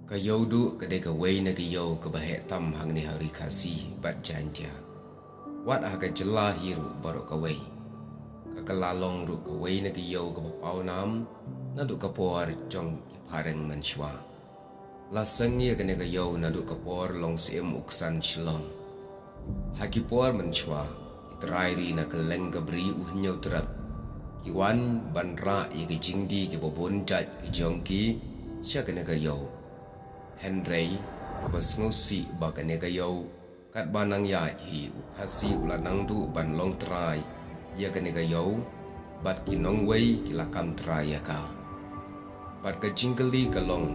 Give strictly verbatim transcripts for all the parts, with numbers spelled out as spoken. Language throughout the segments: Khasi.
Ka Ïewduh ka dei kawei na ki ïew kaba heh tam hangne ha Ri Khasi bad Jaintia. Wat ha ka jylla hi ruh baroh kawei. Ka kylla long ruh kawei na ki ïew kaba paw nam naduh ka por jong ki phareng mynshuwa. La seng ïa kane ka ïew naduh ka por Longsyiemuksan Shillong. Ha ki por mynshuwa, ki trai ri na kylleng ka Bri U Hynñiewtrep ki wan ban rah ïa ki jingdie kiba bun jait ki jong ki sha kane ka ïew. Hynrei, haba sngewsih ba kane ka ïew katba nang ïaid hi u Khasi u la nang duh ban long trai ïa kane ka ïew, bad ki nongwei ki la kam trai ïa ka. Bad ka jingkylli ka long,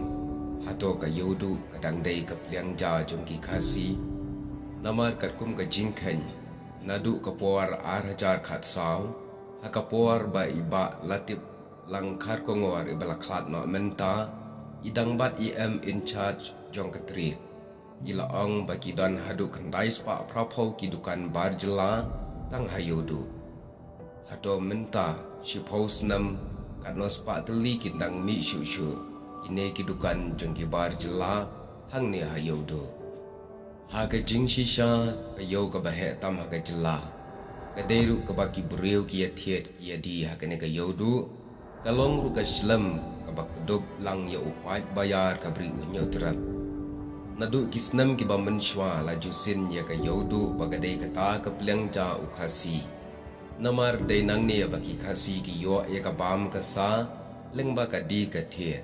hato ka Ïewduh ka dang dei ka pliang ja jong ki Khasi? Namar katkum ka jingkheiñ, naduh ka por ar hajar khatsaw, ha ka por ba i Bah Latiplang Kharkongor iba la khlad noh mynta i dang bat i M in charge jong ka trai, i la ong ba ki don haduh khyndai spah phraphew ki dukan bar jylla tang ha Ïewduh. Hato mynta shiphew snem katno spah tylli ki dang mih shuh shuh kine ki dukan jong ki bar jylla hangne ha Ïewduh? Ha ka jingshisha, ka ïew kaba heh tam ha ka jylla, ka dei ruh kaba ki briew ki ïa thied ki ïa die ha kane ka Ïewduh, ka long ruh ka shlem kaba kdup lang ïa u paid baïar ka Bri U Hynñiewtrep. Naduh ki snem kiba mynshuwa la ju sien ïa ka Ïewduh ba ka dei kata ka pliang ja u Khasi. Namar dei nangne ba ki Khasi ki ïoh ïa ka bam ka sa, lyngba ka die ka thied.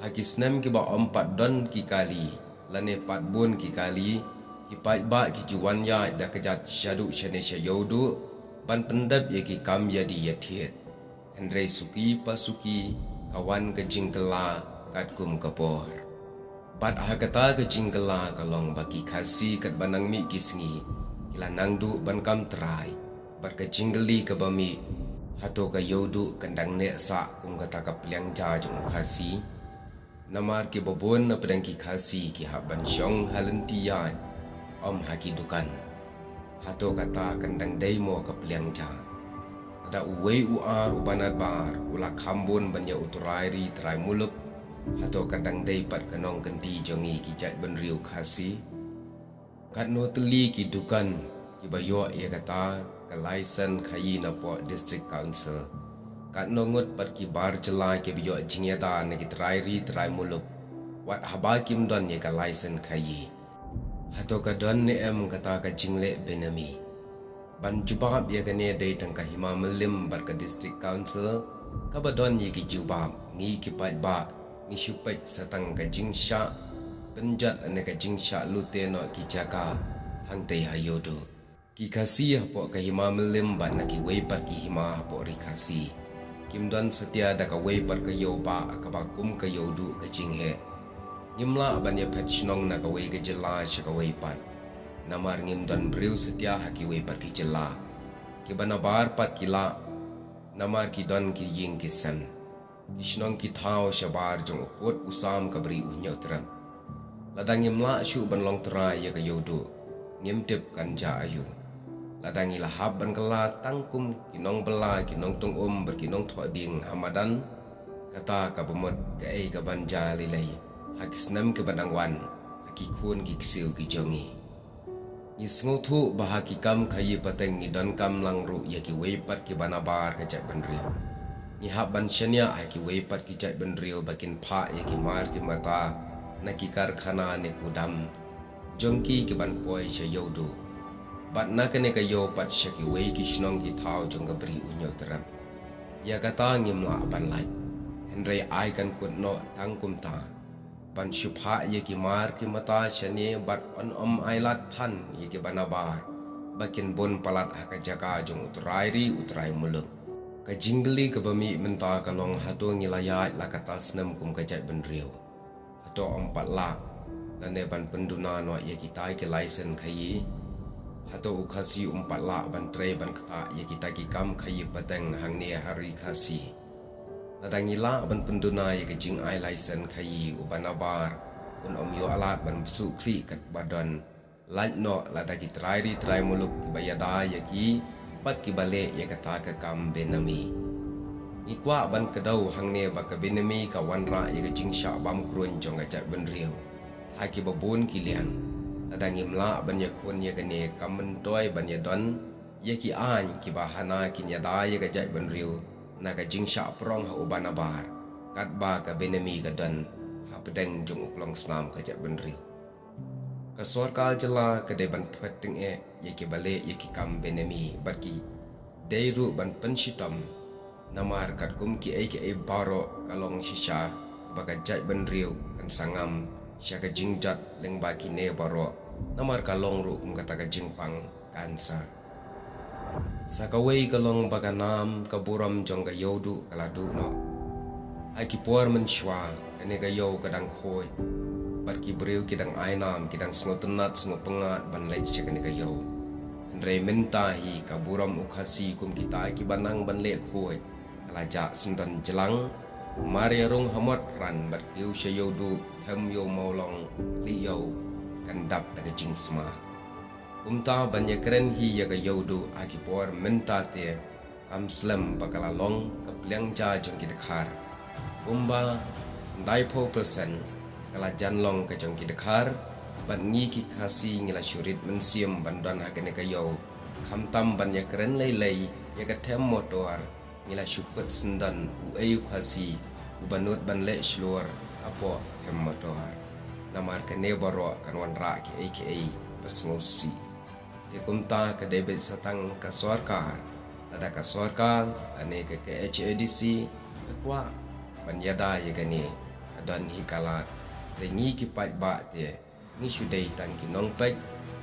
Ha ki snem kiba ym pat don ki kali, lane pat bun ki kali, ki paidbah ki ju wan ïaid da kjat shaduh shane sha Ïewduh ban pyndep ïa ki kam ïa die ïa thied. Hynrei suki pa suki, ka wan ka jingkylla katkum ka por. Bad ha kata ka jingkylla ka long ba ki Khasi katba nang mih ki sngi, ki la nang duh ban kam trai. Bad ka jingkylli kaba mih, hato ka Ïewduh kan dang neh sah kum kata ka pliang ja jong u Khasi? Namar kiba bun na pdeng ki Khasi ki hap ban shong ha lynti ïaid, ym ha ki dukan. Hato kata kan dang dei mo ka pliang ja? Lada uwei u ar uba nabar u la kham bun ban ïa u trai ri trai muluk, hato kan dang dei pat ka nongkynti jong ngi ki jaitbynriew Khasi? Katno tylli ki dukan kiba ïoh ïa kata ka license khaïi napoh District Council? Katno ngut pat ki bar jylla kiba ïoh jingïada na ki trai ri trai muluk, wat haba kim don ïa ka license khaïi? Hato ka don ne em kata ka jingleh benami? Ban jubab ïa kane dei tang ka Hima Mylliem bad ka District Council kaba don ïa ki jubab. Ngi ki paidbah ngi shu peit sa tang ka jingshah pynjot ne ka jingshah lute noh ki jaka hangtei ha Ïewduh. Ki Khasi hapoh ka Hima Mylliem bad na kiwei pat ki hima hapoh Ri Khasi, kim don satia da kawei pat ka ïew bah kaba kum ka Ïewduh ka jingheh. Ngim lah ban ïa phet shnong na kawei ka jylla sha kawei pat, namar ngim don briew satia ha kiwei pat ki jylla. Kiba nabar pat ki lah, namar ki don ki ïing ki sem, ki shnong ki thaw shabar jong u pud u sam ka Bri U Hynñiewtrep. Lada ngim lah shuh ban long trai ïa ka Ïewduh, ngim tip kan jia aïu. Lada ngi la hap ban kylla tang kum ki nongbylla, ki nongtong um bad ki nongthoh dieng ha madan, kata kaba mut kaei kaban jia lei lei ha ki snem kiba dang wan ha ki khun ki ksiew ki jong ngi? Ngi sngewthuh ba ha ki kam khaïi pateng ngi donkam lang ruh ïa kiwei pat kiba nabar ka jaitbynriew. Ngi hap ban shaniah ha kiwei pat ki jaitbynriew ba kin phah ïa ki mar ki mata na ki karkhana ne kudam jong ki kiban poi sha Ïewduh, bad na kane ka ïew pat sha kiwei ki shnong ki thaw jong ka Bri U Hynñiewtrep. Ïa kata ngim lah ban lait, hynrei ai kan kut noh tang kumta, ban shu phah ïa ki mar ki mata shane bad yn ym ailad than ïa kiba nabar ba kin bun palat ha ka jaka jong u trai ri u trai muluk. Ka jingkylli kaba mih mynta ka long, hato ngi la ïaid la kata snem kum ka jaitbynriew? Hato ym pat lah lane ban pynduna noh ïa kita ki license khaïi? Hato u Khasi um pat lah ban trei ban ktah ïa kita ki kam khaïi pateng hangne ha Ri Khasi? Lada ngi lah ban pynduna ïa ka jingai license khaïi, uba nabar un ym ïoh lad ban bsuh khlieh katba don, lait noh lada ki trai ri trai muluk kiba ïada ïa ki bad kiba leh ïa kata ka kam benami. Ngi kwah ban kdew hangne ba ka Benami ka wanrah ïa ka jingshah bam kruiñ jong ka jaitbynriew ha kiba bun ki liang. Lada ngim lah ban ïakhun ïa kane, kam myntoi ban ïadon ïa ki aiñ kiba hana kin ïada ïa ka jaitbynriew na ka jingshah prong ha uba nabar, katba ka Benami ka don hapdeng jong u klongsnam ka jaitbynriew. Ka sorkar jylla ka dei ban thwet tyngeh ïa kiba leh ïa ki kam Benami bad ki dei ruh ban pynshitom, namar katkum kiei kiei baroh ka long shisha ba ka jaitbynriew kan sa ngam sha ka jingjot lyngba kine baroh, namar ka long ruh kum kata ka jingpang cancer. Sa kawei ka long ba ka nam ka burom jong ka Ïewduh ka la duh noh. Ha ki por mynshuwa kane ka ïew ka dang khuid bad ki briew ki dang ai nam, ki dang sngewtynnat sngewpyngngad ban leit sha kane ka ïew. Hynrei mynta hi ka burom u Khasi kum kita kiba nang ban leh khuid ka la jah syndon jlang. Mar ïarung ha Motphran bad kiew sha Ïewduh, them Ïew Mawlong, Khlieh Ïew, kan dap da ka jingsma. Kumta ban ïakren hi ïa ka Ïewduh ha ki por mynta te, kam slem ba ka la long ka pliang ja jong ki dkhar. Kumba khyndai phew percent ka la jan long ka jong ki dkhar, bad ngi ki Khasi ngi la shu rit mynsiem ban don ha kane ka ïew. Khamtam ban ïakren lei lei ïa ka them motor, ngi la shu put syndon uei u Khasi uba nud ban leh shlur hapoh them motor. Namar kane baroh kan wanrah kiei kiei ba sngewsih. Te kumta ka dei beit sa tang ka sorkar. Lada ka sorkar lane ka K H A D C ka kwah ban ïada ïa kane, ka don hi ka lad. Te ngi ki paidbah te ngi shu dei tang ki nongpeit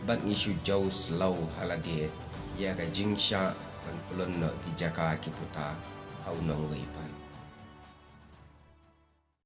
bad ngi shu jaw slaw ha lade ïa ka jingshah ban pyllun noh ki jaka ki puta ha u nongwei pat.